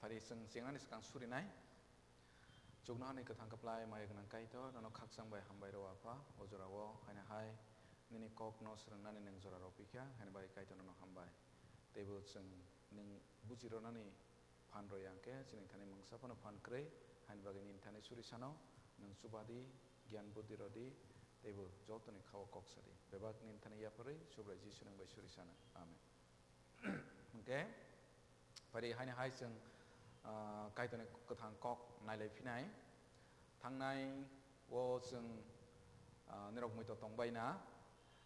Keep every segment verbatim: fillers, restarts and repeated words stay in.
Ari chwng chengnani swkang surinai. Chuknohani kwthang kwplai maya gwnang Kaitor, nono khakchang bai hambai rw Apha, o jorao haino hai nini kokno swrwngnani nwng jora rw phikha, haino bai Kaitor nono hambai. Teibo chwng nwng buji rwnani phan rw ya hwnkhe chini thani mungsa phano phan kwrwi, haino bagwi nini thani suri sano nwng chubadi, giyan buddhi rwdi, teibo jotoni khao kok sadi. Bebak nini thani yapharwi Subrai Jisu nwng bai suri sano. Amen. Hwnkhe, phari haino hai chwng, ah, Kaitorni kwthang kok nailai phinai. Thangnai o chwng, ah, nirok muito tongbaina,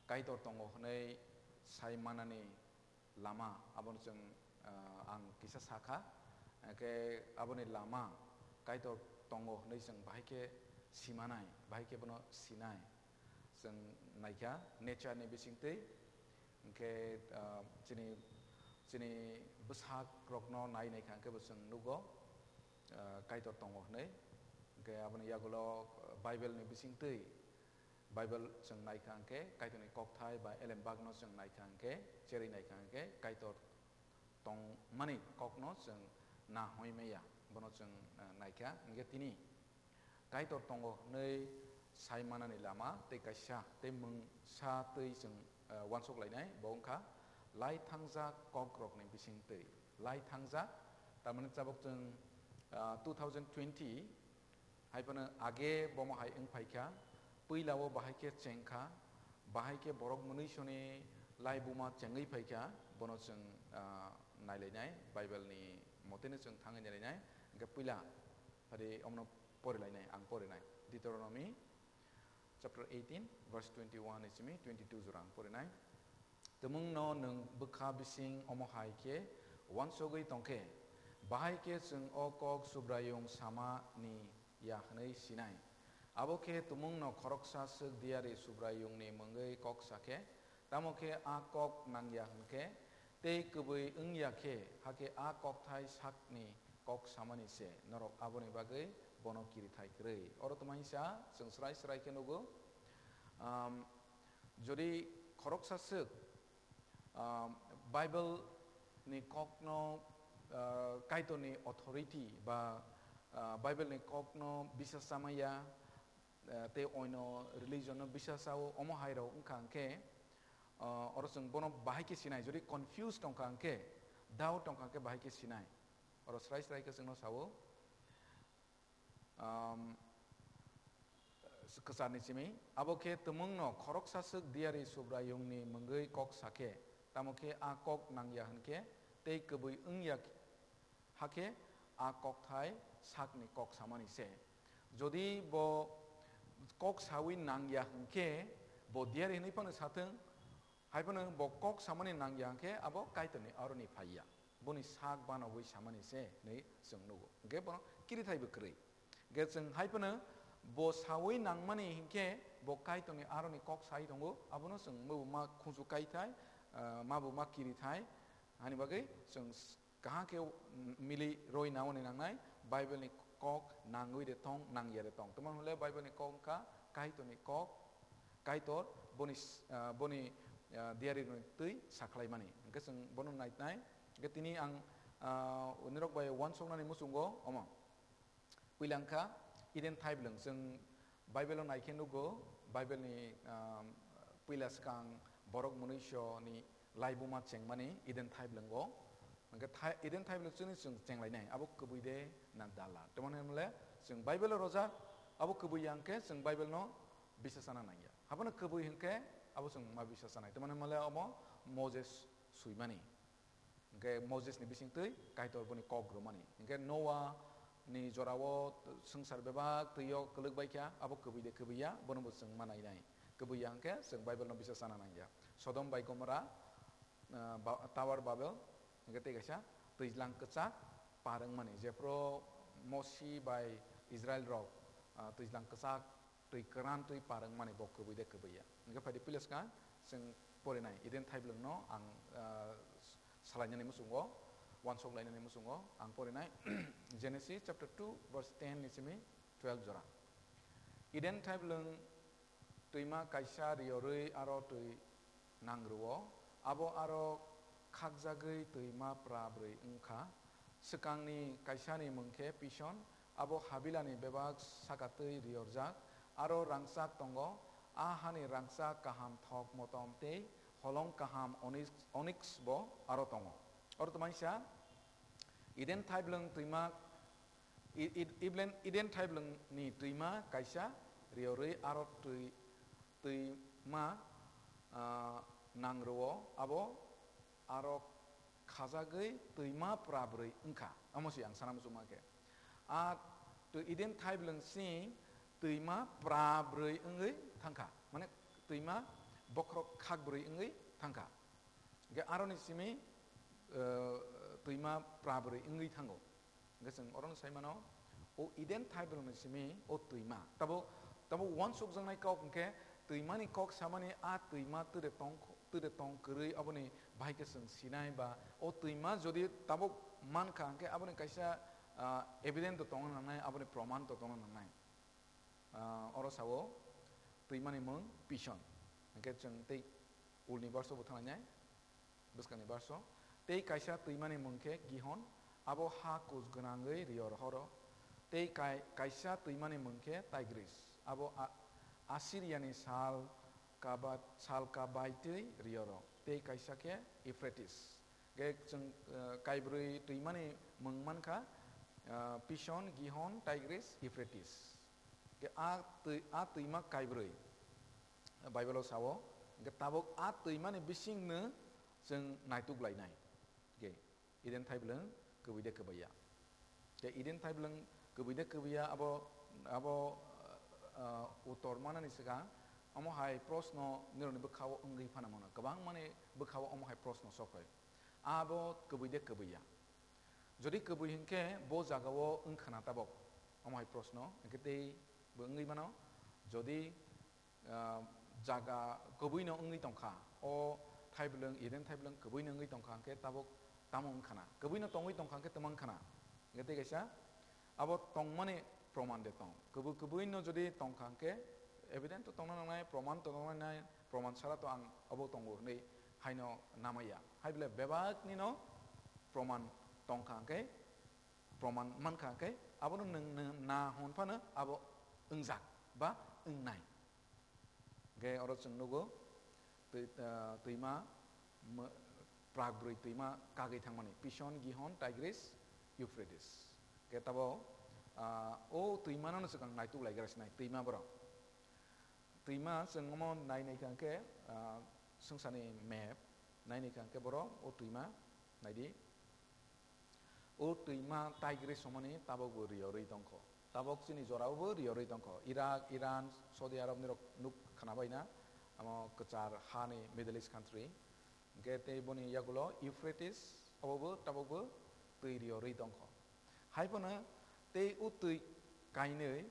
Kaitor tongo hwnwi sai manani lama, abono chwng, ah, ang kisa sakha. Hwnkhe aboni lama, Kaitor tongo hwnwi chwng bahai khe simanai, bahai khe bono sinai. Chwng naikha nature ni bisingtwi, hwnkhe, ah, chini, chini bwsak rokno nai naikha, hwnkhe bo chwng nugo, ah, Kaitor tongo hwnwi. Hwnkhe aboni yagulo, ah, Bible ni bisingtwi, Bible chwng naikha hwnkhe Kaitorni kokthai ba Ellen Bach no chwng naikha hwnkhe, cherwi naikha hwnkhe Kaitor tongmani kokno chwng nahoi maya, bono chwng, ah, naikha. Hwnkhe tini Kaitor tongo hwnwi sai manani lama tei kaisa tei mungsa twi chwng, ah, uansuk lainai, bo wngkha lai thangjak kokrokni bisingtwi. Lai thangjak, tamani chabuk chwng, ah, two thousand twenty hai phano age bomo hai wng phaikha, puila o bahai khe chengkha, bahai khe borok mwnwisoni laibuma chengwi phaikha, bono chwng, ah, nailainai, Bible ni moteno chwng thangwi nailainai. Hwnkhe puila phari omono porilainai, ang porinai. Deuteronomy chapter eighteen, verse twenty-one ni simi twenty-two jora ang porinai. Tumungno nwng bwkha bising omo hai khe uansugwi tong khe, bahai khe chwng o kok Subraiyung sama ni ya hwnwi sinai. Abo khe tumungno khoroksa swk diyari Subraiyungni mungwi kok sa khe, tamo khe a kok nang ya hwn khe, tei kwbwi wng ya khe, hakhe a kokthai sakni kok samani se, norok aboni bagwi bono kirithai kwrwi. Oro twma hwnsa chwng srai srai khe nugo, um, jodi khoroksa swk, ah, Bible ni kokno, ah, Kaitorni authority ba, ah, Bible ni kokno bisas chamaya, ah, tei oino religion no bisas chao, omo hai rok wngkha hwnkhe, ah, oro chwng bono bahai khe sinai, jodi confuse tongkha hwnkhe, doubt tongkha hwnkhe bahai khe sinai. Oro srai srai khe chwngno sao. Um, kwcharni simi, abo khe tumungno khoroksa swk diyari Subraiyungni mungwi kok sa khe, tamo khe a kok nang ya hwn khe, tei kwbwi wng ya hakhe a kokthai sakni kok samani se. Jodi bo kok sawi nang ya hwn khe, bo diyari hwnwi phano sathwng, hai phano bo kok samani nang ya hwn khe, abo Kaitorni aroni phai ya. Boni sak banogwi samani se hwnwi chwng nugo. Hwnkhe bono kirithaibo kwrwi. Hwnkhe chwng hai phano bo sawi nangmani hinkhe bo Kaitorni aroni kok sai tongo, abono chwng mabo ma khunju kaithai, ah, mabo ma kirithai, hani bagwi chwng s-, kaham khe mili roi naoni nangnai, Bible ni kok nangwi de tong, nang ya de tong. Tamo hwnle Bible ni kok wngkha Kaitorni kok, Kaitor boni s-, ah, boni, ah, diyari rokni twi sakhlaimani. Hwnkhe chwng bono naitnai. Hwnkhe tini ang, ah, nirok bai uansuknani muchungo omo. Puila wngkha Eden thaiblwng. Chwng Bible-o naikhe nugo, Bible-ni, um, puila swkang borok mwnwisoni laibuma chengmani Eden thaiblwngo. Hwnkhe thai-, Eden thaiblwng chini chwng chenglainai, abo kwbwi de na dala. Tamoni hwnle chwng Bible-o rojak, abo kwbwi ya hwnkhe chwng Bible-no bisas sana nangya. Haphano kwbwi hwnkhe abo chwng ma bisas sanai. Tamoni hwnle omo Moses swimani. Hwnkhe Moses ni bisingtwi Kaitor boni kok rwmani. Hwnkhe Noah ni jorao t-, swngchar bebak twio kwlwk baikha, abo kwbwi de kwbwi ya, bono bo chwng ma nainai. Kwbwi ya hwnkhe chwng Bible no bisa sana nangya. Sodom bai Gomora, ah, ba-, Tower Babel, hwnkhe tei kaisa twijlang kwchak par wngmani, jephru Mosi bai Israel rok, ah, twijlang kwchak twi kwran twi par wngmani bo kwbwi de kwbwi ya. Hwnkhe phaidi puila swkang chwng porinai Eden thaiblwng no ang, ah, salainani muchungo, uansuk lainani muchungo ang porinai Genesis chapter two verse ten ni simi twelve jora. Eden thaiblwng twima kaisa riyorwi aro twi nangrwo, abo aro khakjagwi twima pra brwi wngkha, Swkangni kaisani mung khe Pison, abo Habilani bebak saka twi riyorjak, aro rangchak tongo, a hani rangchak kaham thok motom tei holong kaham oniks, oniks bo aro tongo. Oro twmaisa Eden thaiblwng twima, I-, I-, Iblen-, Eden thaiblwngni twima kaisa riyorwi aro twi, twima, ah, nangrwo, abo aro khajagwi twima prabrwi wngkha, omo se ang sana muchungma khe. A twi Eden thaiblwng si twima prabrwi wngwi thangkha, mane twima bokhorok khakbrwi wngwi thangkha. Hwnkhe aroni simi, eh, twima prabrwi wngwi thango. Hwnkhe chwng orono sai mano, o Eden thaiblwngni simi o twima. Tabuk, tabuk uansukjaknai kok hwnkhe twimani kok samani a twima twide tong, twide tong kwrwi aboni bahai khe chwng sinai ba o twima jodi tabuk mankha hwnkhe aboni kaisa, ah, evidence to tongna nangnai, aboni proman to tongna nangnai. Ah, oro sao twimani mung Pison. Hwnkhe chwng tei ulni verse o bo thanglainai. Bwskangni verse o, tei kaisa twimani mung khe Gihon, abo ha kus gwnangwi riyor horo. Tei kai-, kaisa twimani mung khe Tigris, abo A-, Asiriani sal kaba-, sal kabaitwi riyoro. Tei kaisa khe Euphrates. Ge chwng, eh, kaibrwi twimani mung mankha, eh, Pison, Gihon, Tigris, Euphrates. Ge a twi-, a twima kaibrwi. Bible o sao, hwnkhe tabuk a twimani bisingno chwng naituk lainai. Hwnkhe Eden thaiblwng kwbwi de kwbaiya? Tei Eden thaiblwng kwbwi de kwbaiya abo, abo, ah, uttor manani swkang omo hai proshno nirokni bwkha-o wngwi phano mano. Kwbangmani bwkha-o omo hai proshno sok phai. Abo kwbwi de kwbaiya? Jodi kwbwi hwnkhe bo jaga-o wngkhana tabuk omo hai proshno, hwnkhe tei bo wngwi mano. Jodi ah, jaga kwbwino wngwi tongkha, o thaiblwng, Eden thaiblwng kwbwino wngwi tongkha, hwnkhe tabuk tamo wngkhana? Kwbwino tongwi tongkha, hwnkhe tamo wngkhana? Hwnkhe tei kaisa, abo tongmani proman de tong? Kwbwi kwbwino jodi tongkha, hwnkhe evidence to tongna nangnai, proman to tongna nangnai, proman sara to ang obo tongo hwnwi haino namaiya. Hai bwle bebaknino proman tongkha, hwnkhe proman mankha, hwnkhe abono nwng, nwng na hwn phano abo wngjak ba wngnai. Hwnkhe oro chwng nugo twi-, ah, twima mw-, prak brwi twima kagwi thangmani, Pison, Gihon, Tigris, Euphrates. Hwnkhe tabuk, ah, o twimano swkang naituk laigra sinai twima borok. Twima chwng omo nai naikha hwnkhe, ah, swngcharni map nai naikha hwnkhe borok o twima naidi. O twima Tigris hwnmani tabukbo riyorwi tongkho. Tabuk chini jorao bo riyorwi tongkho. Iraq, Iran, Saudi Arab nirok nuk khwnabaina, amo kwchar hani Middle East country. Hwnkhe tei boni yagulo Euphrates, obobo tabukbo twi riyorwi tongkho. Hai phano tei o twi kainwi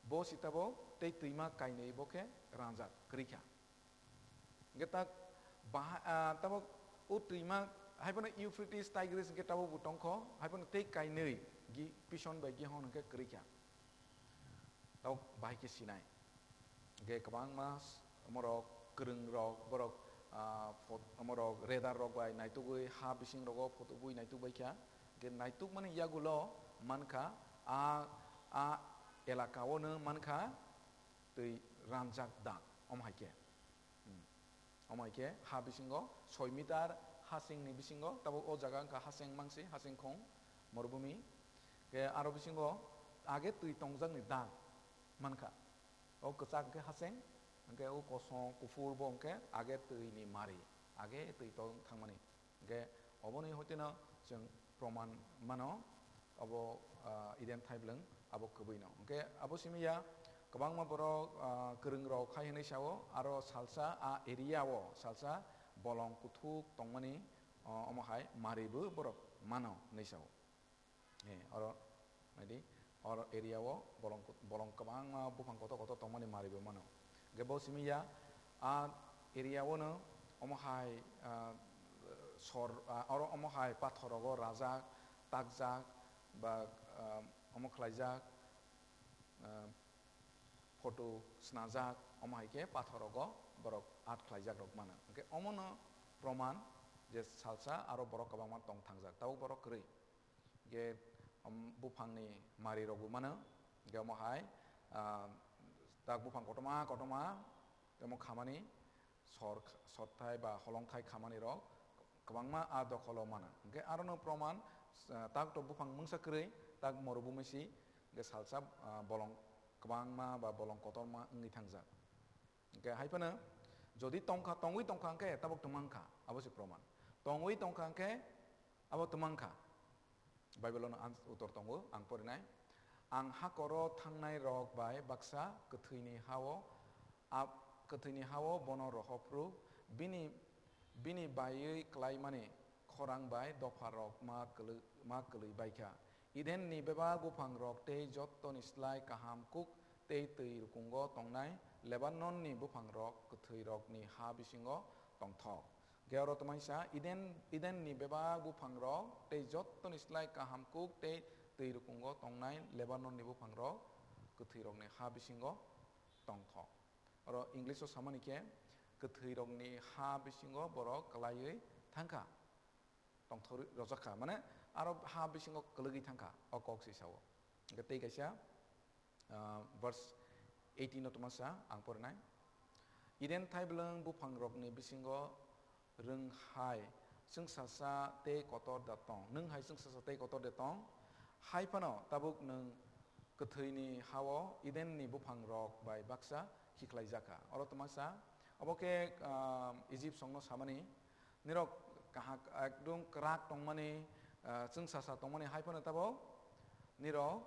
bo si tabuk tei twima kainwi bo khe ranjak kwrwi kha. Hwnkhe tak baha-, ah, tabuk o twima hai phano Euphrates, Tigris hwnkhe tabuk bo tongkho, hai phano tei kainwi Gi-, Pison bai Gihon hwnkhe kwrwi kha. Tabuk bahai khe sinai. Hwnkhe kwbangma s-, omorok kwrwng rok, borok, ah, phot-, omorok radar rok bai naitugwi ha bising rogo photo bui naituk bai kha. Hwnkhe naituk mani yagulo mankha, a, a elaka o no mankha twi ranjak dak, omo hai khe. Hmm. Omo hai khe ha bisingo soi meter hasingni bisingo, tabuk o jaga wngkha hasing mangsi, hasing khong, morubhumi. Khe aro bisingo age twi tongjakni dak mankha. O kwchak khe hasing, hwnkhe o kosom kuphur bo hwnkhe age twi ni mari, age twi tong thangmani. Hwnkhe oboni hoiteno chwng proman mano, obo, ah, Eden thaiblwng abo kwbwino. Hwnkhe abo simi ya kwbangma borok, ah, kwrwng rok hai hwnwi sao, aro salsa a area o salsa bolong kuthuk tongmani, o, omo hai maribo borok mano hwnwi sao. Eh, oro naidi, oro area o bolong, bolong kwbangma buphang kotor kotor tongmani maribo mano. Hwnkhe bo simi ya, a area o no omo hai, ah, sor, ah, oro omo hai pathor rogo rajak, takjak, ba, ah, omo khlaijak, ah, photo snajak, omo hai khe pathor rogo borok art khlaijak rok mano. Hwnkhe omo no proman je salsa aro borok kwbangma tong thangjak, tabuk borok kwrwi. Hingke, um, buphangni mari rokbo mano, hingke omo hai, ah, tak buphang kotorma kotorma temo khamani sor, sorthai ba holongthai khamani rok kwbangma a dokholo mano. Hingke arono proman, ah, tak to buphang mungsa kwrwi, tak morubumi si, hingke salsa, ah, bolong kwbangma ba bolong kotorma wngwi thangjak. Hingke hai phano jodi tongkha, tongwi tongkha hingke tabok twmang kha, abo se proman. Tongwi tongkha hingke abo twmang kha. Bible-o no ans-, utor tongo, ang porinai. Ang hakoro thangnai rok bai baksa kwthwini hao, a, kwthwini hao bono rohor phru, bini, bini baiwi klaimani khorang bai dopha rok ma kwlwi, ma kwlwi bai kha. Eden ni bebak buphang rok tei jottoni slai kaham kuk tei twi rukungo tongnai Lebanon ni buphang rok kwthwi rokni ha bisingo tongthok. Hingke oro twmai sa, Eden, Eden ni bebak buphang rok tei jottoni slai kaham kuk tei twi rukungo tongnai Lebanon ni buphang rok kwthwi rokni ha bisingo tongthok. Oro English o samani khe, kwthwi rokni ha bisingo borok kwlaiwi thangkha, tongthok rojak kha, mane aro ha bisingo kwlwgwi thangkha, o kok se sao. Hingke tei kaisa, ah, verse eighteen no twmasa ang porinai. Eden thaiblwng buphang rokni bisingo rwng hai chwngsasa tei kotor da tong, nwng hai chwngsasa tei kotor da tong, hai phano tabuk nwng kwthwini hao Eden ni buphang rok bai baksa khiklai jakha. Oro twmasa, obo khe, ah, Egypt songno samani, nirok kahak ekdum kwrak tongmani, ah, chwngsasa tongmani hai phano tabok nirok,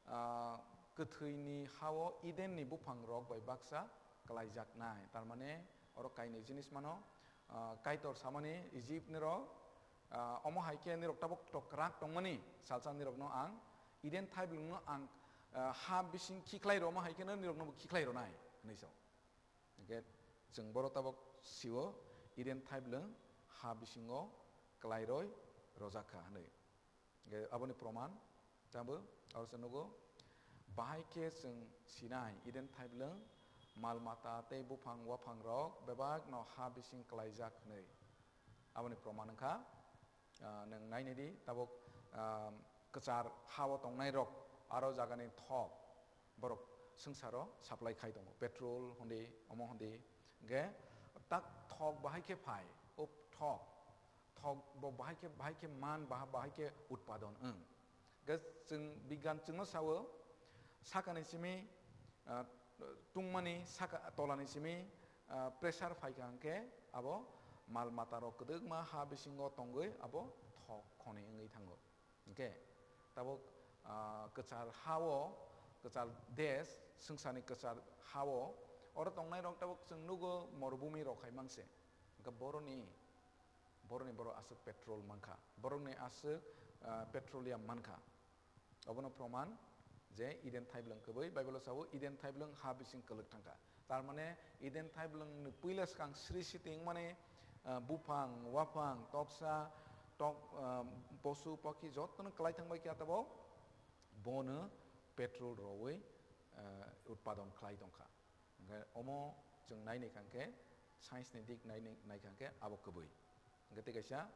ah, kwthwini hao Eden ni buphang rok bai baksa kwlaijaknai. Tar mane oro kainwi jinis mano, ah, Kaitor samani Egypt nirok, ah, omo hai khe nirok tabok to kwrak tongmani salsa nirokno ang Eden thaiblwngno ang, ah, ha bising khiklai rwma hai kheno nirokno bo khiklai rwnai hinwi sao. Hingke chwng boro tabok sio Eden thaiblwng ha bisingo kwlairoi rojak kha hinwi. Hingke aboni proman tamo aro se nugo, bahai khe chwng sinai Eden thaiblwng mal mata tei buphang waphang rok bebak no ha bising kwlaijak hinwi. Aboni proman wngkha, ah, nwng nainai di, tabok, ah, kwchar hao tongnai rok aro jagani thok borok swngcharo supply khai tongo, petrol hondi, omo hondi, hingke tak thok bahai khe phai, o thok, thok bo bahai khe, bahai khe man, baha-, bahai khe utpadon wng. Hingke chwng bigyan chwngno sao, sakani simi, ah, tungmani saka, tolani simi, ah, pressure phaikha hingke abo mal mata rok kwdwkma ha bisingo tongwi abo thok khoni wngwi thango. Hingke tabok, ah, kwchar hao, kwchar desh, swngcharni kwchar hao, oro tongnai rok tabok chwng nugo morubumi rok hai mangse. Hingke boroni, boroni borok aswk petrol mankha, borokni aswk, ah, petroleum mankha. Obono proman je Eden thaiblwng kwbwi, Bible o sao Eden thaiblwng ha bising kwlwk thangkha. Tar mane Eden thaiblwng ni puila swkang srishti wngmani, ah, buphang, waphang, toksa, tok, ah, posu, pokhi jotono kwlai thangbai khe tabok bono petrol rwui, ah, utpadon khlai tongkha. Hingke omo chwng naini kha hingke science ni dik naini, naikha hingke abo kwbwi. Hingke tei kaisa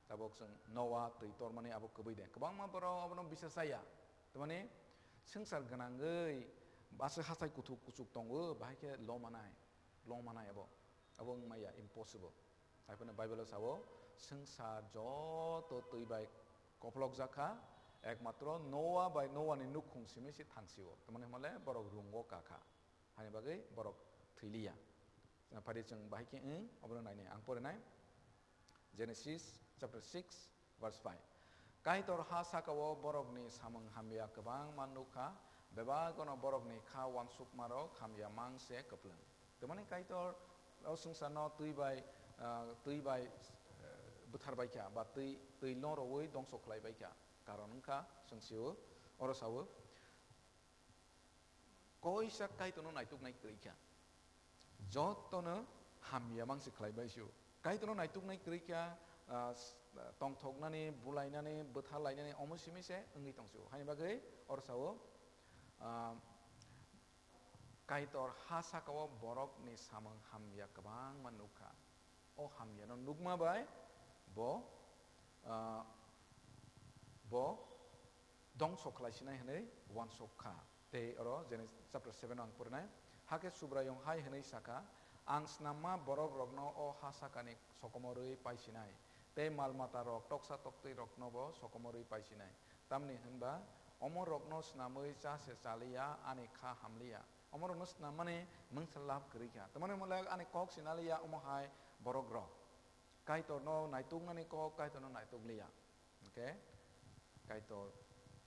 tabok chwng Noah twi tormani abo kwbwi de. Kwbangma borok abono bisa chaya. Tamani swngchar gwnangwi aswk hachai kuthuk kuchuk tongo, bahai khe lo manai, lo manai abo. Abo wng maya, impossible. Hai phano Bible o sao, swngchar joto twi bai koplokjak kha, ekmatro Noah bai Noah ni nukhung simi se thang sio. Tamani hwnba le borok rungo ka kha. Hani bagwi borok thwi liya. Phari chwng bahai khe wng, obono nainai. Ang porinai. Genesis chapter six, verse five. Kaitor ha saka-o borokni samung hamya kwbangma nuk kha, bebagono borokni kha uansukmarok hamya mang se kwplwng. Tamani Kaitor o swngcharno twi bai, ah, twi bai, eh, bwthar bai kha, ba twi, twi lon rwui dongso khlai bai kha. Karon wng kha, chwng sio, oro sao, koisa Kaitorno naituknai kwrwi kha. Jotono hamya mang se khlai bai sio. Kaitorno naituknai kwrwi kha, ah, s-, tongthoknani, bulainani, bwthar lainani, omo simi se wngwi tong sio. Haini bagwi oro sao, ah, Kaitor ha saka-o borokni samung hamya kwbangma nuk kha. O hamyano nukma bai bo, ah, bo dongso khlai sinai hwnwi uansuk kha. Tei oro Genesis chapter seven ang porinai. Hakhe Subraiyung hai hwnwi sa kha, "Ang snamma borok rokno o ha sakani sokomorwi pai sinai, tei mal mata rok toksa toktwi roknobo sokomorwi pai sinai. Tamni hwnba omo rokno snamwi cha se chaliya ani kha hamliya. Omo rokno snammani mungsa lab kwrwi kha." Tamani mole ani kok sinaliya omo hai borok rok. Kaitorno naituknani kok, Kaitorno naituk liya. Hwnkhe Kaitor,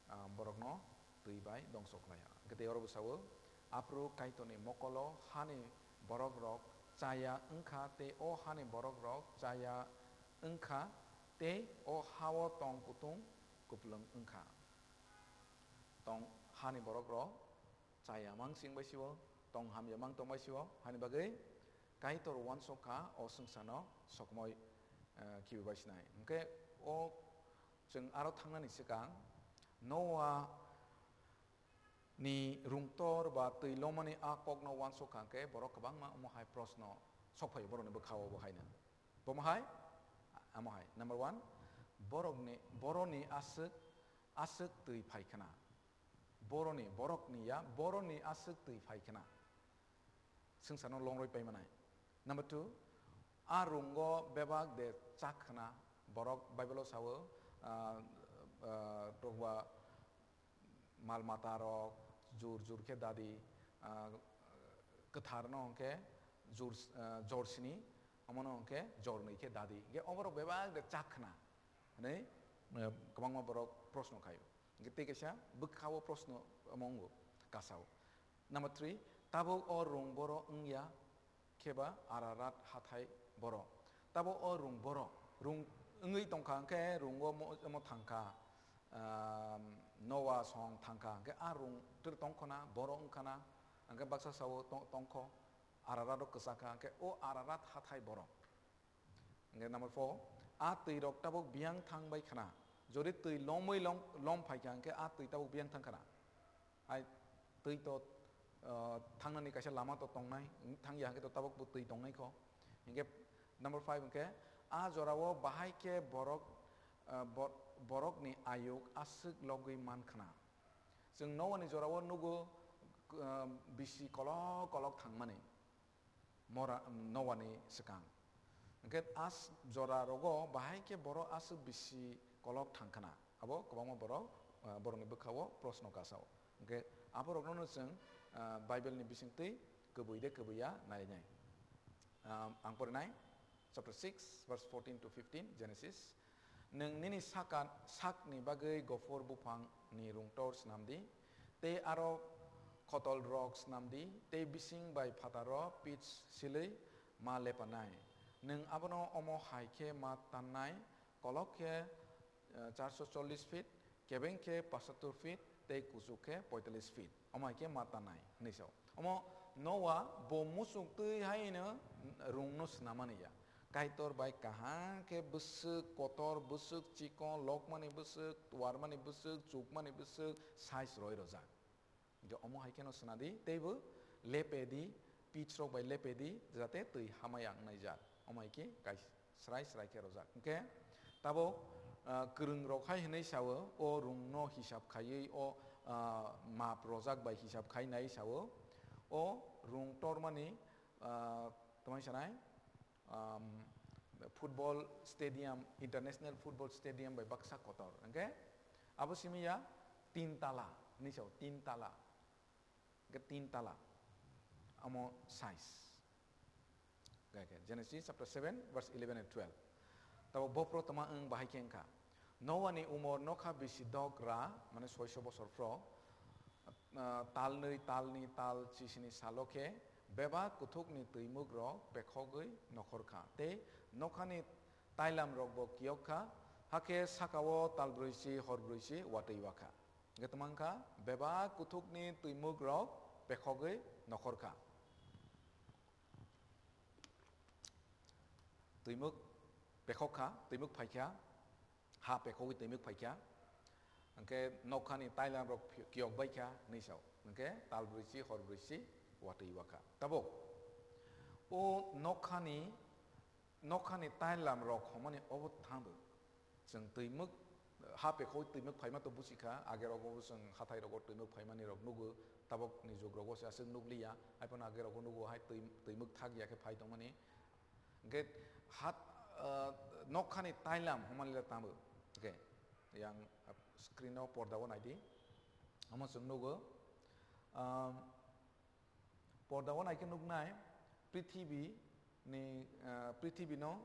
ah, borokno twi bai dongso khlai ya. Hwnkhe tei oro bwsao, aphuru Kaitorni mokolo hani borok rok chaya wngkha, tei o hani borok rok chaya wngkha, tei o hao tong kutung kupulung wngkha. Tong hani borok rok chaya mangsing bai sio, tong hamya mang tong bai sio, hani bagwi Kaitor uansuk kha o swngcharno sokomoi, eh, khibi bai sinai. Hwnkhe o chwng aro thangnani swkang Noa ni rungtor ba twi lomani a kokno uansuk kha hwnkhe borok kwbangma omo hai proshno sok phaio borokni bwkhao bo haino. Bomo hai? Amo hai. Number one, borokni, boroni aswk, aswk twi phai khna. Boroni, borokni ya, boroni aswk twi phai khna. Swngcharno longrwi pai manai. Number two, a rungo bebak de chak khna. Borok Bible-o sao, ah, ah, rokba mal mata rok jur jur khe dadi, ah, kwtharno hwnkhe jur, ah, jor sini, omono hwnkhe jor nwi khe dadi. Hwnkhe oborok bebak de chak khna hwnwi, ah, kwbangma borok proshno khaio. Hwnkhe tei kaisa bwkhao proshno omo wngo kasao. Number three, tabuk o rung boro wngya kheba Ararat hathai boro. Tabuk o rung boro, rung wngwi tongkha hwnkhe rungo mo, mo thangkha, um, Noa song thangkha hwnkhe a rung twi tongkhona, boro wngkhana, hwnkhe baksa sao tong, tongkho, Ararat o kwchakha hwnkhe o Ararat hathai boro. Hwnkhe number four, a twi rok tabuk biyang thang bai khna. Jodi twi lomwi lom, lom phaikha hwnkhe a twi tabuk biyang thang khna. Hai twi to, ah, thangnani kaisa lama to tongnai, thangya hwnkhe to tabuk bo twi tongnai kho. Hwnkhe number five hwnkhe a jorao bahai khe borok, ah, bor-, borokni ayuk aswk logwi man khna. Chwng Noani jorao nugo, ah, bisi kolok kolok thangmani. Mora, Noani swkang. Hwnkhe a s-, jora rogo bahai khe borok aswk bisi kolok thang khna. Abo kwbangma borok, ah, borokni bwkhao proshno kasao. Hwnkhe aborokno chwng, ah, Bible ni bisingtwi kwbwi de kwbwi ya nainai. Ah, ang porinai, chapter six, verse fourteen to fifteen, Genesis. Nwng nini saka, sakni bagwi gophor buphangni rungtor snam di, tei aro khotol rok snam di, tei bising bai phataro pit silwi ma lepanai. Nwng abono omo hai khe ma tannai, kolok khe, eh, charso chollish feet, kebeng khe pachhattor feet, tei kuchuk khe poitalis feet. Omo hai khe ma tannai, hwnwi sao. Omo Noa bo muchuk twi haino rungno snamani ya. Kaitor bai kaham khe bwswk kotor, bwswk chikon, lokmani bwswk, tuarmani bwswk, chukmani bwswk, size roi rojak. Hwnkhe omo hai kheno swnadi, teibo lepedi, pitch rok bai lepedi, jate twi hamaya wngnaijak. Omo hai khe kais-, srai srai khe rojak. Hwnkhe tabuk, ah, kwrwng rok hai hwnwi sao, o rungno hisab khaiwi, o, ah, map rojak bai hisab khainai sao, o rung tormani, ah, tongmani sanai, um, football stadium, international football stadium bai baksa kotor. Hwnkhe abo simi ya tin tala, hwnwi sao, tin tala. Hwnkhe tin tala. Amo size. Hwnkhe Genesis chapter seven, verse eleven and twelve. Tabuk bophro tongma wng bahai khe wngkha. Noani umor nokha bisi dok ra, mane soiso bosor phro, ah, talnwi, talni, tal chisini salo khe bebak kuthukni twimwk rok pekhogwi nokhor kha, tei nokhani tailam rok bo kiyok kha, hakhe sakao tal brwichi hor brwichi watwi wa kha. Hwnkhe tongma wngkha bebak kuthukni twimwk rok pekhogwi nokhor kha. Twimwk pekhok kha, twimwk phai kha, ha pekhogwi twimwk phai kha, hwnkhe nokhani tailam rok phi-, kiyok bai kha hwnwi sao, hwnkhe tal brwichi hor brwichi watwi wa kha. Tabuk o nokhani, nokhani tailam rok homani obo thangbo chwng twimwk, ha pekhoi twimwk phaima to busi kha, age rogo chwng hathai rogo twimwk phaimani rok nugo, tabok ni jug rogo se aswk nukliya, hai phano age rogo nugo hai twi-, twimwk thak ya khe phai tongmani. Hwnkhe hat, ah, nokhani tailam hwnmani le tamo. Hwnkhe yang screen o porda o naidi. Omo chwng nugo, ah, porda o naikhe nuknai prithibi ni, ah, prithibi no,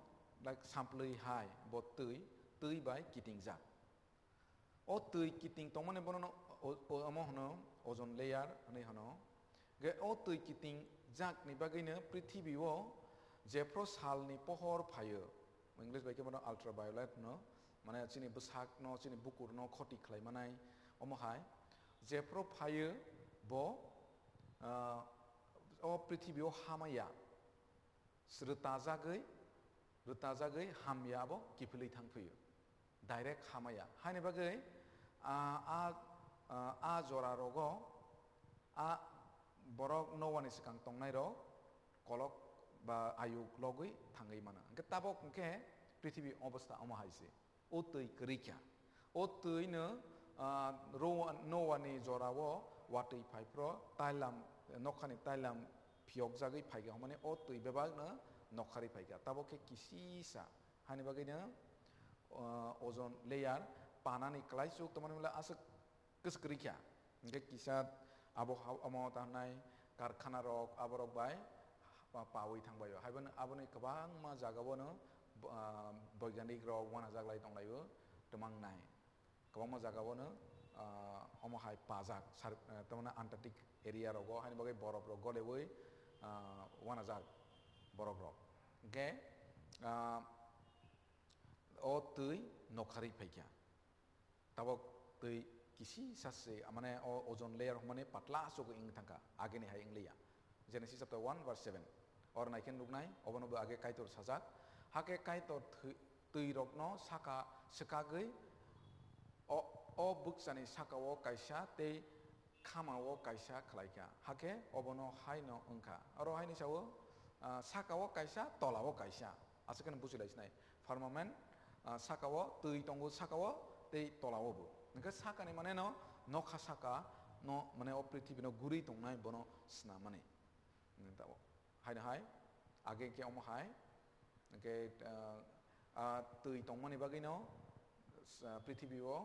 like, samplwi hai bo twi, twi bai kitingjak. O twi kiting tongmani bono no o, o, omo hwno ozone layer hwnwi hwno. Ge o twi kiting jakni bagwino prithibi o jephru salni pohor phaio, English bai khe bono ultraviolet hwno, mane chini bwsakno, chini bukurno khoti khlai manai. Omo hai jephru phaio bo, ah, o prithibi o hamaya. Rwtajagwi, rwtajagwi hamya abo kiphilwi thang phio. Direct hamaya. Haini bagwi, ah, ah, ah, ah jora rogo, ah borok Noah ni swkang tongnai rok kolok ba ayuk logwi thangwi mano. Hwnkhe tabok hwnkhe prithibi obostha omo hai se. O twi kwrwi kha. O twi no, ah, ro-, Noah ni jora o watwi phai phro tailam, nokhani tailam phiyokjagwi phai kha, hwnmani o twi bebak no nokharwi phai kha. Tabok khe kisisa. Hani bagwi no, ah, ozone layer panani kwlaisuk tongmani bwle aswk kwswk kwrwi kha. Hwnkhe kisa abo ha-, omo ta hwnai karkhana rok, aborok bai pa-, pawi thang bai o. Hai bono aboni kwbangma jaga bono, ah, boiganik rok uanajaklai tonglaio, twmang nai. Kwbangma jaga bono, ah, omo hai pajak, sar-, eh, tamani Antarctic area rogo, haini bagwi borop rok golewi, ah, uanajak borok rok. Hwnkhe, ah, o twi nokharwi phaikha. Tabok twi kisi sase, mane o ozone layer hwnmani patla aswk wng thangkha, ageni hai wngliya. Genesis chapter one verse seven. Oro naikhe nuknai, obono bo age Kaitor sajak. Hakhe Kaitor thwi-, twi rokno saka swkagwi o, o bwksani sakao kaisa tei khamao kaisa khlaikha. Hakhe obono haino wngkha. Oro haini sao, ah, sakao kaisa, tolao kaisa. Aswk khe buchilai sinai. Firmament, ah, sakao twi tongo, sakao tei tolao bo. Hwnkhe sakani mane no nokha saka no mane o prithibi no guri tongnai bono snamani. Haino hai, age khe omo hai, hwnkhe, ah, ah, twi tongmani bagwino, ah, prithibi o,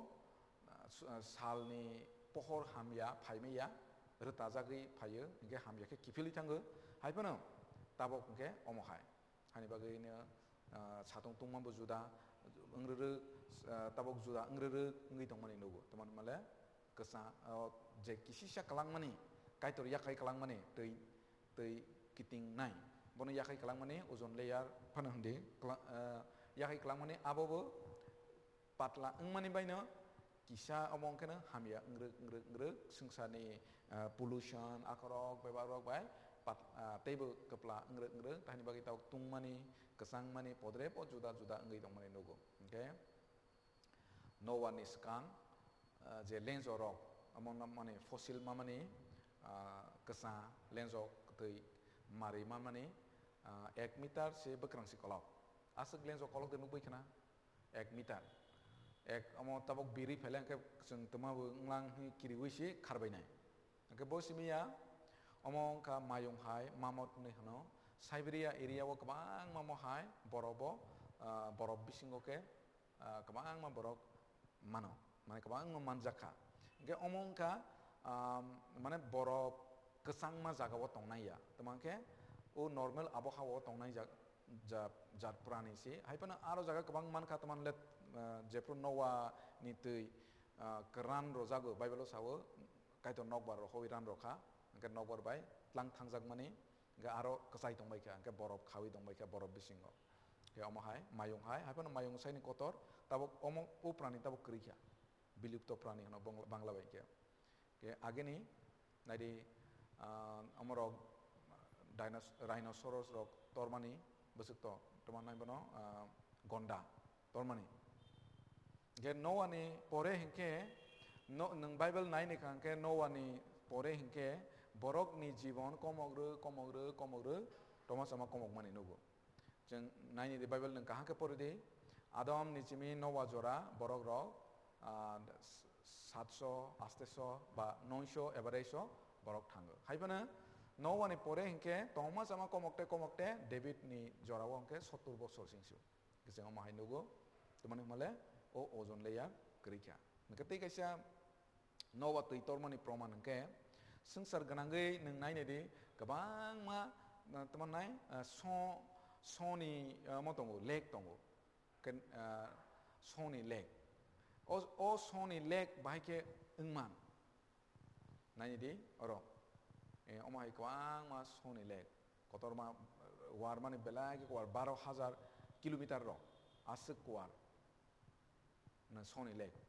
ah, s-, ah, salni pohor hamya, phaimaya, rwtajagwi phaio, hwnkhe hamya khe kiphilwi thango, hai phano tabok hwnkhe omo hai. Hani bagwi no, ah, satung tungma bo juda wng rwrwk, ah, tabok juda wng rwrwk wngwi tongmani nugo. Tamani male kwsa, ah, je kisisa kwlangmani, Kaitor yakhai kwlangmani twi, twi kiting nai. Bono yakhai kwlangmani ozone layer phano hindi, kwla-, ah, yakhai kwlangmani abo bo patla wngmani baino kisa omo wngkheno hamya wngrwk, wngrwk, wngrwk, swngcharni, ah, pollution, akhorok, bebakrok bai pat-, ah, teibo kwpla wngrwk, wngrwk, tahini bagwi tabok tungmani, kwchangmani, podrebo juda juda wngwi tongmani nugo. Hwnkhe Noah ni swkang, ah, je lenjo rok, omo no mani fossil mamani, ah, kwsa lenjo kwtwi mari mamani, ah, ek meter se bwkrang si kolok. Aswk lenjo kolok de nukgwi khna. Ek meter. Ek omo tabok biri phaile hwnkhe chwng twma bo wnglang hwnwi kiriwi se kharbainai. Hwnkhe bo simi ya, omo wngkha mayung hai, mamot hwnwi hwno. Siberia area o kwbangma mo hai, borof bo, ah, borof bisingo khe, ah, kwbangma borok mano, mane kwbangma manjak kha. Hwnkhe omo wngkha, ah, mane borof kwchangma jaga o tongnai ya. Tamo hwnkhe o normal abohawa o tongnai jak-, ja-, jat prani se. Hai phano aro jaga kwbang mankha, tamo le, ah, jephru Noah ni twi, ah, kwran rwjago, Bible o sao, Kaitor nokbar rohoi ran rokha, hwnkhe nokbar bai tlang thangjakmani, hwnkhe aro kwchai tongbaikha, hwnkhe borof khawi tongbaikha, borof bisingo. Hwnkhe omo hai, mayung hai, hai phano mayung saini kotor, tabok omo o prani tabok kwrwi kha, bilupto prani hwno Bangla, Bangla bai khe. Ke agini naidi, ah, omorok dinos-, rhinoceros rok tormani bwswk to, tamo nai bono, ah, gonda tormani. Ke Noah ni pore hinkhe, no-, nwng Bible nai ni kha hinkhe Noah ni pore hinkhe borok ni jibon komok rw, komok rw, komok rw, toma sama komok mani nugo. Chwng naini di Bible nwng kaham khe pori di. Adam ni simi Noah jora borok rok, ah, satso, asteso ba noiso average o borok thango. Hai phano Noah ni pore hinkhe tongma chama komokte komokte David ni jorao hinkhe sottur bosor singsu. Khe chwng omo hai nugo, tamani hwnmale o ojon leya kwrwi kha. Hinkhe tei kaisa Noah twi tormani proman hinkhe swngchar gwnangwi nwng nainai di kwbangma, ah, tamannai, ah, so, soni, ah, mo tongo, lake tongo. Ken-, ah, soni lake. O, o soni lake bahai khe wngman. Naini di, oro. Eh, omo hai kwbangma soni lake. Kotorma, eh, war mani belai khe kwar baro hajar kilometer rok. Aswk kwar. Na soni lake.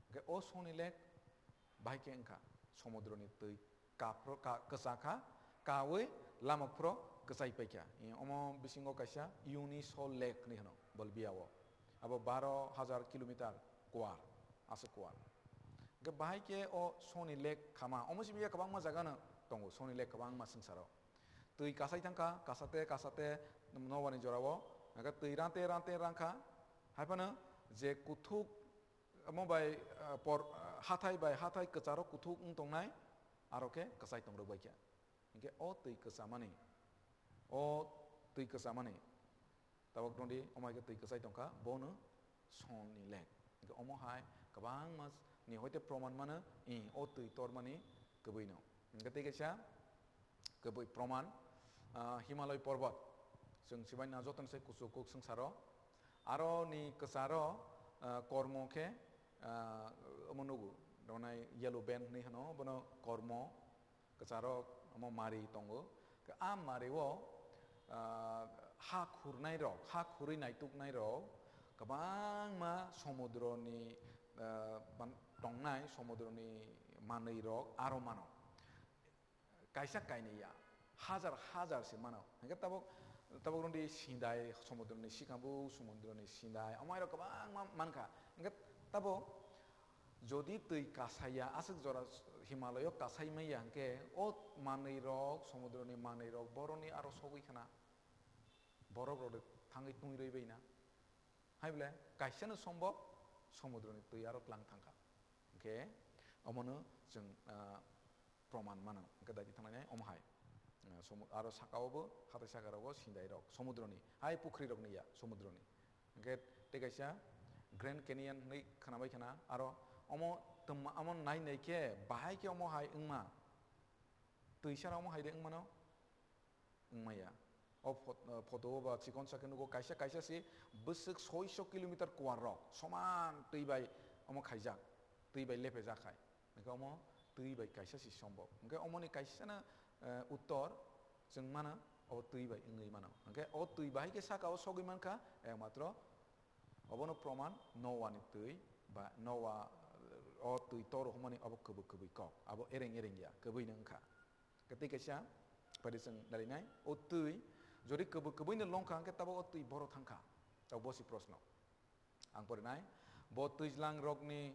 Hwnkhe o soni lake bahai khe wngkha somudroni twi kaphro-, ka-, kwchakha, kawi lamok phro kwchai paikha. I omo bisingo kaisa Uniso Lake hinwi hwno Bolivia o. Abo baro hajar kilometer kwar, aswk kwar. Hwnkhe bahai khe o soni lake khama, omo simi ya kwbangma jaga no tongo, soni lake kwbangma swngcharo. Twi kasai thangkha, kasate, kasate, Noah ni jorao, hwnkhe twi rante, rante rangkha, hai phano je kuthuk, omo bai, ah, por, ah, hathai bai hathai kwcharo kuthuk wng tongnai, aro khe kwchai tongrok bai khe. Hinkhe o twi kwchamani, o twi kwchamani, tabok rwdi, omo hai khe twi kwchai tongkha, bono soni lake. Hinkhe omo hai kwbangma ni hoite proman mano, i, o twi tormani kwbwi no. Hinkhe tei kaisa kwbwi proman, ah, Himalay porbot. Chwng sibai na joto ni se kuchuk kuk swngcharo. Aro ni kwcharo, ah, kormo khe, ah, omo nugo. Donai yellow band hinwi hwno, bono kormo kwcharo omo mari tongo. Khe a mari o, ah, ha khurnai rok, ha khurwi naituknai rok kwbangma somudroni, ah, ban-, tongnai somudroni manwi rok aro mano. Kaisa kainwi ya, hajar hajar se mano. Hingke tabok, tabok rwdi sindai, somudroni sikambuk, somudroni sindai, omo hai rok kwbangma mankha. Hingke tabok jodi twi kasaiya, aswk jora Himalayo kasai manya hingke o manwi rok, somudroni manwi rok, boroni aro sogwi khana. Borok rok thangwi tungwi rwi bai na. Hai bole kaisa no sombok, somudroni twi aro tlang thangkha. Hingke omono chwng, ah, proman mano. Hingke daidi thangnai omo hai. Ah, somu-, aro saka o bo, hathai saka rogo sindai rok, somudroni, hai pukhri rokni ya, somudroni. Hingke tei kaisa Grand Canyon hinwi khwnabai khana, aro omo twma, omo nai nai khe, bahai khe omo hai wngma. Twi sara omo hai de wngmano? Wngmaya. O phot-, o photo o ba chikon sa khe nugo kaisa kaisa se bwswk soiso kilometer kuar rok soman twi bai omo khaijak, twi bai lepejak hai. Hingke omo twi bai kaisa se sombok. Hingke omoni kaisa no, eh, uttor chwng mano, obo twi bai wngwi mano. Hingke o twi bai khe saka o sogwi mankha, ekmatro obono proman Noah ni twi ba Noah, eh, o twi toro hwnmani obo kwbwi kwbwi kok. Abo ereng ereng ya, kwbwi no wngkha. Tei kaisa, pari chwng narinai, o twi, jodi kwbwi kwbwi no longkha, hwnkhe tabok o twi boro thangkha. Tabok bo si proshno. Ang porinai, bo twijlang rokni,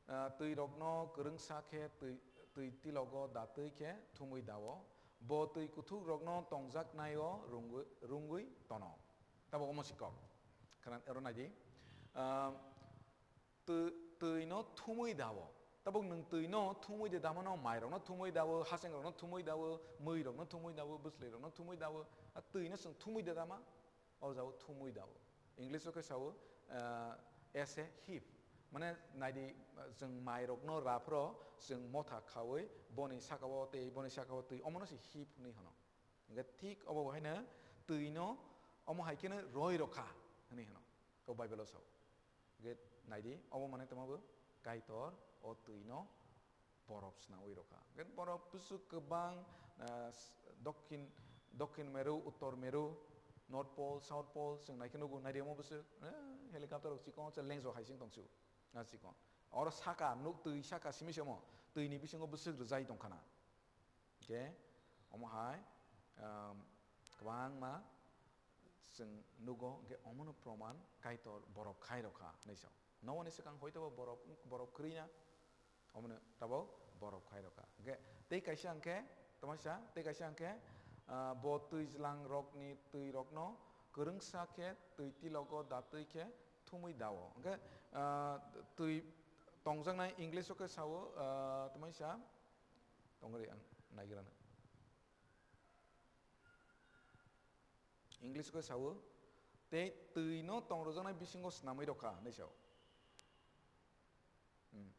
ah, twi rokno kwrwngsa khe twi, twi tilogo da twi khe thumwi dao. Bo twi kuthuk rokno tongjaknaio rungwi, rungwi tono. Tabok omo si kok. Khna, oro naidi. Ah, Twi, twi no thumwi dao. Tabuk nwng twi no thumwi de dama no, mai rok no thumwi dao, haseng rok no thumwi dao, mui rok no thumwi dao, bwslai rok no thumwi dao. A twi no chwng thumwi de dama, o jao thumwi dao. English o khe sao, ah, as a heap. Mane naidi, ah, chwng mai rok no raphro chwng motha khaui boni saka o tei boni saka o twi, omo no se heap hinwi hwno. Hingke thik obo haino twi no omo hai kheno roi rokha hinwi hwno. O Bible o sao. Hingke naidi, obo mane tongma bo Kaitor o twi no borop swnamwi rokha. Hingke borop bwswk kwbang, ah, s-, dokhin, dokhin meru, uttor meru, North Pole, South Pole, chwng naikhe nugo, naidi omo bwswk, eh, helicopter rok chikon se lengjo hai sing tongsu. Ah, chikon. Oro saka, nuk twi saka simi se omo, twi ni bisingo bwswk rwjai tongkhana. Hingke omo hai, um, kwbangma chwng nugo, hingke omono proman Kaitor borop khai rokha hinwi sao. Noah ni swkang hoito bo borop, borop kwrwi na, omono tabok borop khai rokha. Hingke tei kaisa hingke, tamo sa, tei kaisa hingke, ah, bo twijlang rokni twi rokno kwrwngsa khe twi tilogo da twi khe thumwi dao. Hingke, ah, twi, Tongjaknai English o khe sao, ah, tongmai sa, tongri ang naigrana. English o khe sao, "Tei twi no tongrojaknai bisingo snamwi rw kha," hinwi sao. Hmm.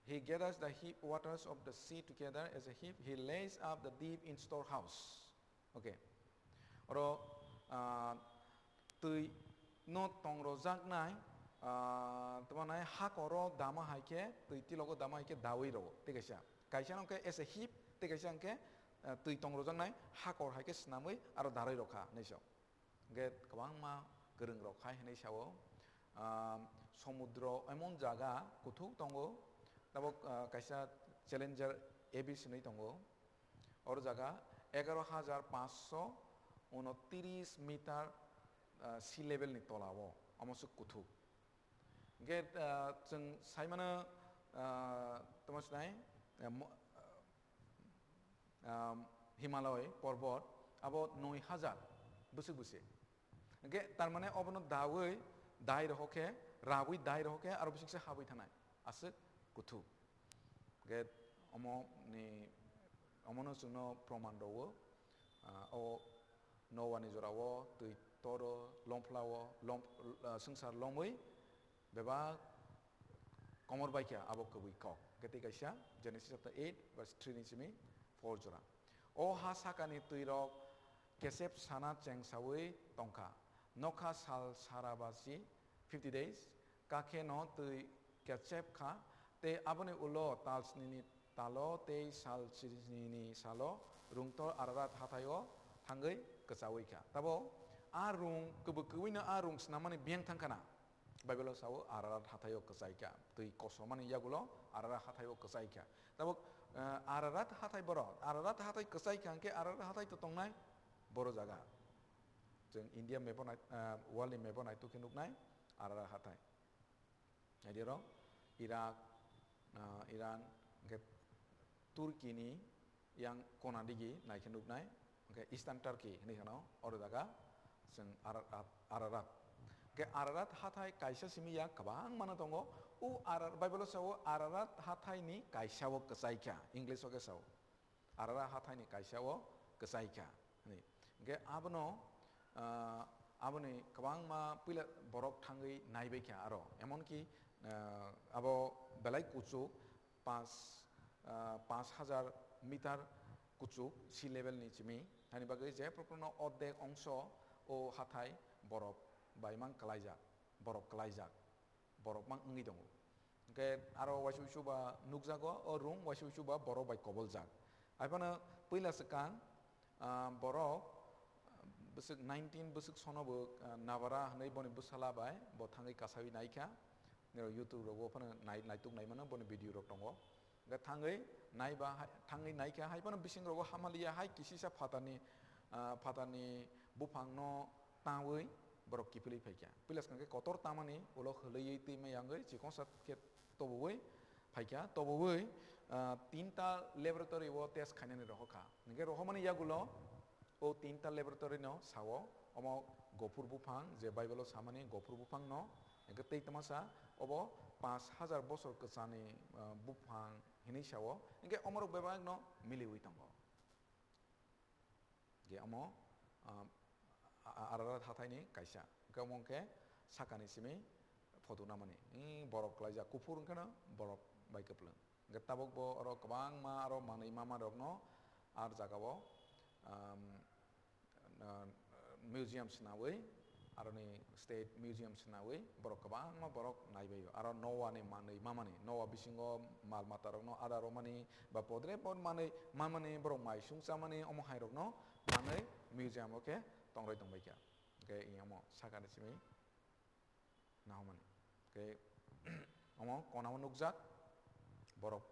"He gathers the heap waters of the sea together as a heap, he lays up the deep in storehouse." Okay. Oro, ah, twi no tongrojaknai, ah, tongmani hakoro dama hai khe, twi tilogo dama hai khe dawi rwo, tei kaisa. Kaisa no khe as a heap, tei kaisa hwnkhe, ah, twi tongrojaknai hakor hai khe snamwi aro darwi rw kha, hinwi sao. Hwnkhe kwbangma kwrwng rok hai hinwi sao, ah, somudro emon jaga kuthuk tongo, tabok, ah, kaisa Challenger A B hinwi tongo. Oro jaga egaro hajar panchsho unotris meter, ah, sea level ni tola o, omo se kuthuk. Hwnkhe, ah, chwng sai mano, ah, tamo sinai, ah, mo-, ah, Himalaya porbot abo noi hajar bwswk bwse. Hwnkhe tar mane obono dawi dai rohor khe, rawi dai rohor khe aro bisingse habwi thanai aswk kuthuk. Hwnkhe omo ni, omono chwngno proman rwo, ah, o Noah ni jora o twi toro lomphla o lom-, ah, swngchar lomwi bebak komor bai kha abo kwbwi kok. Hwnkhe tei kaisa Genesis chapter eight verse three ni simi four jora. O ha sakani twi rok kesep sana chengsawi tongkha. Nokha sal sara basi fifty days, kakhe no twi kechep kha, tei aboni ulo tal snini talo tei sal snini salo rungtor Ararat hathaio thangwi kwchawi kha. Tabo a rung kwbwi kwbwino a rung snamani biyang thang khana. Bible o sao Ararat hathaio kwchai kha, twi kosomani yagulo Ararat hathaio kwchai kha. Tabuk, eh, Ararat hathai borok, Ararat hathai kwchai kha hwnkhe Ararat hathai to tongnai boro jaga. Chwng India map o nai-, eh, world ni map o naituk khe nuknai Ararat hathai. Naidi oro Iraq, ah, Iran, hwnkhe Turkey ni yang kona digi naikhe nuknai, hwnkhe Eastern Turkey hinwi hwno oro jaga chwng Ararat, Ararat. Hwnkhe Ararat hathai kaisa simi ya kwbangmano tongo. O Arar-, Bible o sao Ararat hathai ni kaisa o kwchai kha, English o khe sao. Ararat hathai ni kaisa o kwchai kha hinwi. Hwnkhe abono, ah, aboni kwbangma puila borok thangwi naibai kha aro. Emonki, ah, abo belai kuchuk, panch, ah, panch hajar meter kuchuk sea level ni simi. Hani bagwi je proprono ordek ongso o hathai borok bai mang kwlaijak, borok kwlaijak. Borok mang wngwi tongo. Hwnkhe aro waisa waisa ba nukjago, o room waisa waisa ba borok bai koboljak. Haiphano puila swkang, ah, borok, ah, bwswk nineteen bwswk sono bo, ah, Nabara hwnwi boni bwsala bai bo thangwi kasawi naikha. Nirok YouTube rogo phano nai-, naituk naimano boni video rok tongo. Hwnkhe thangwi naiba hai, thangwi naikha, haiphano bising rogo hamaliya hai kisisa phatarni, ah, phatarni buphangno tawi borok kiphilwi phaikha. Puila swkang khe kotor tamani ulo hwlwi twi maya wngwi chikonsa khe tobowi phaikha. Tobowi, ah, tinta laboratory o test khainani rohorkha. Hwnkhe rohormani yagulo o tinta laboratory no sao, omo gophur buphang, je Bible o samani gophur buphang no, hwnkhe tei twmasa obo panch hajar bosor kwchani, ah, buphang hinwi sao, hwnkhe omorok bebak no miliwi tongo. Hwnkhe omo, ah, a-, a-, Ararat hathaini kaisa. Hwnkhe omo hwnkhe sakani simi photo namani. Ee, borok kwlaijak kuphur hwnkhe no borok bai kwplwng. Hwnkhe tabuk bo oro kwbangma aro manwi mama rokno ar jagao, um, ah, museum swnawi, aroni state museum swnawi borok kwbangma borok naibaio. Aro Noah ni manwi mamani, Noah bisingo mal mata rokno ada romani ba podre pod manwi mamani borok mai sung chamani omo hai rokno manwi museum o khe tongroi tongbaikha. Hwnkhe iyamo sakani simi nahormani. Hwnkhe omo konao nukjak borok,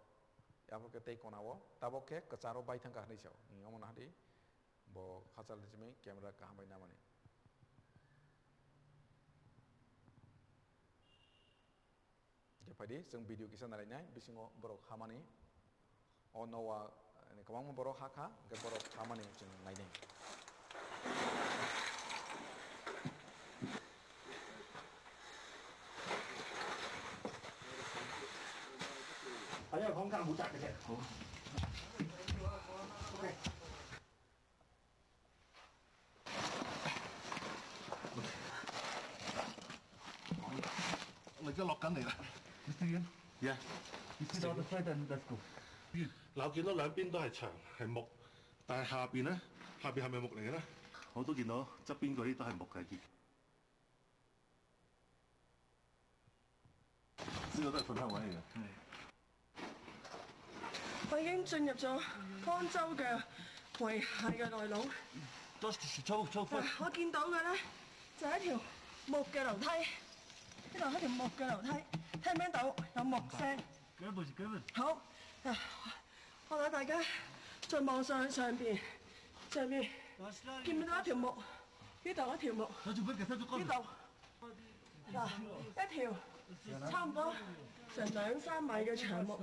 abo khe tei konao tabok khe kwcharo bai thangkha hinwi sao. Omo nahadi. Bo khachal ni simi camera kaham bai namani. Hwnkhe phaidi chwng video kisa nalainai, bisingo borok hamani. O Noah ni kwbangma borok hakha, hwnkhe borok hamani chwng nainai. Ayo, hong kang buta kete. Lagi lokan deh. Mistri kan? Ya. Mistri dapat saya dan dasko. Lau kino lam pin to hai chang, hai mok. Tai ha pi na, ha pi ha me mok na. Ho to kino, chapin ko ri to hai mok kai ki. Sino ta phone ha wa ya. Tôi已經進入咗方舟嘅遺骸嘅內籠。 Just show, show, show. 啊，我見到嘅咧，就係一條木嘅樓梯，呢度係一條木嘅樓梯，聽唔聽到有木聲？ Good boy, good boy. 好，啊，我帶大家再望上上邊，上邊見唔見到一條木？呢度一條木，呢度嗱，一條差唔多成兩三米嘅長木。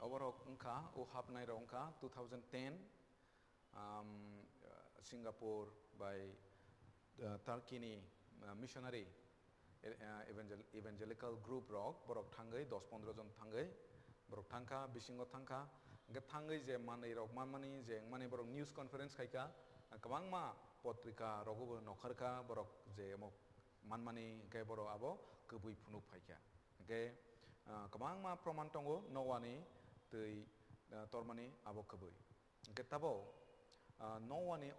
Oborok wngkha, o hapnairok wngkha two thousand ten, um, Singapore bai, uh, Turkey ni, uh, missionary, e-, uh, evangel-, evangelical group rok, borok thangwi dos pondro jon thangwi, borok thangkha, bisingo thangkha, hwnkhe thangwi je manwi rok manmani, je wngmani borok news conference khaikha, kwbangma potrika rogo bo nokharkha, borok je omo manmani, hwnkhe borok abo kwbwi phunuk phaikha. Hwnkhe, uh, kwbangma proman tongo, Noah ni twi, uh, tormani abo kwbwi. Hwnkhe tabok, uh, Noah ni